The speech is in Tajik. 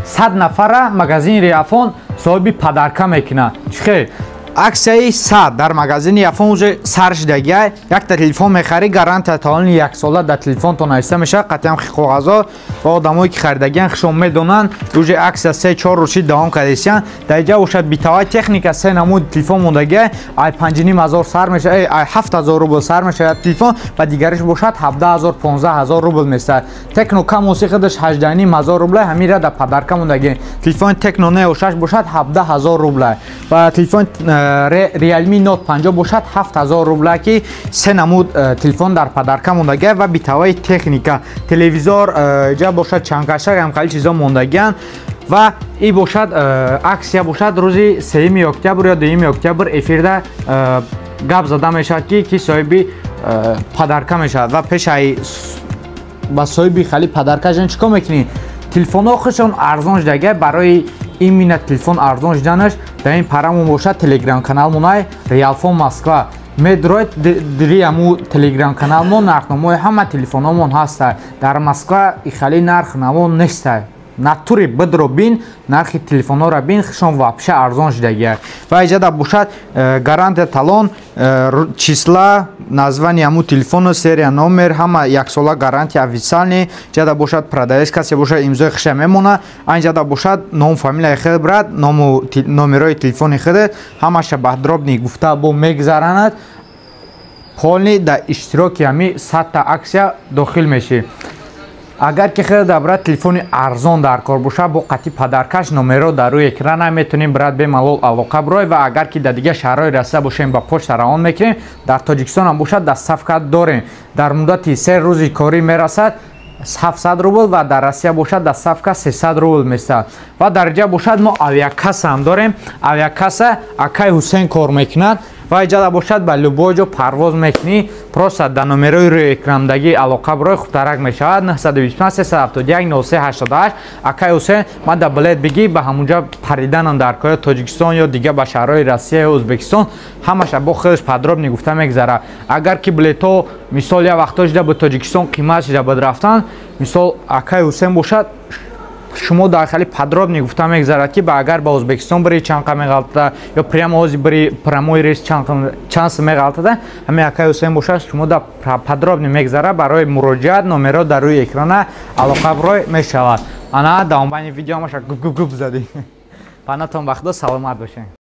100 нафара магазини Реалфон соҳиби подарка мекунад. Чӣ хел? Аксияи 100 дар магазини Яфон уже сар шидагиай. Якта телефон мехарӣ, гарантия талони яксола дар телефонтон нависта мешавад, қатъиан қоғазо ва одамое ки харидагиан хушон медонанд. Уже аксия 3-4 рӯз шид давом кардесиян. Дар инҷа бошад битавай техника, се намуди телефон мондагиай, ай 5,5 ҳазор сар мешавад, ай 7000 рубл сар мешавад телефон ва дигариш бошад 17 000, 15 000 рубл месад. Техно Камоси худаш 18,5 ҳазор рубла, ҳамира дар подарка мондагӣ. Телефони Техно Нео 6 бошад 17 000 рубла ва телефони Realme Note 50 бошад 7000 рубла, ки се намуд телефон дар подарка мондагия ва битаваи техника, телевизор ҷа бошад, чангашак, ҳам чизо мондагиян. Ва и бошад аксия бошад рӯзи 3 октябр ё 2 октябр эфирда гап зада мешавад, ки соҳиби подарка мешавад. Ва пешаи ба соҳиби хали подаркашон чӣ кор мекунӣ? Телефонҳо худшон арзон шудагия. Барои именно телефон арзон шуданаш дар ин парамон бошад телеграм каналмонай Реалфон Москва медроид, дири аму телеграм каналмон нархномои ҳама телефонҳомон ҳаста. Дар Москва ихали нарх наво неста. Натури бидро бин, нархи телефонҳоро бин, хушон вообще арзон шудагия. Ва иҷада бошад гарантия талон, числа, название аму телефону, серия, номер, ҳама яксола гарантия официальный. Иҷада бошад продавец касе бошад, имзои хиша мемона. Анҷада бошад ном, фамилияи худ, брат, ному номерои телефони худат, ҳамаша подробный гуфта бо мегзаранад. Полный дар иштироки ҳами 100-та аксия дохил мешӣ. Агар ки хеле брат телефони арзон дар кор бошад, бо қатъи подаркаш, номеро дар рӯи экрана, метавонем, брат, бемалол алоқа бирой. Ва агар ки дар дигар шаҳрҳои Россия бошем, ба почта равон мекунем. Дар Тоҷикистон ҳам бошад, доставка дорем, дар муддати 3 рӯзи корӣ мерасад, 700 рубл, ва дар Россия бошад доставка 300 рубл месад. Ва дар ҷа бошад мо авиакасса ҳам дорем. Авиакасса акай Ҳусен кор мекунад. Ва иҷада бошад ба любой ҷо парвоз мекунӣ, просто дар номерои рӯи экрандагӣ алоқа бирой, хубтарак мешавад: 925 371 03 88. Акай Ҳусен, ман да билет бигӣ, ба ҳамунҷа париданам дар коё Тоҷикистон ё дигар ба шаҳрҳои Россия ё Ӯзбекистон, ҳамаша бо худаш подробный гуфта мегзарад. Агар ки билетҳо, мисол, як вақтҳо шида ба Тоҷикистон қимат шида буд рафтан, мисол, акай Ҳусен бошад шумо дар хеле подробный гуфта мегзарад, ки ба агар ба Ӯзбекистон бири, чанд қа меғалтада, ё прямо ҳози бири, прямой рейс чанд сум меғалтада, ҳамин акай Ҳусен бошад шумо дар подробный мегзарад. Барои муроҷиат номеро дар рӯи экрана, алоқа бирой мешавад. Ана давомбайни видео ҳамаша гуп гуп гуп задӣ. Панатон ба Худо, саломат бошед.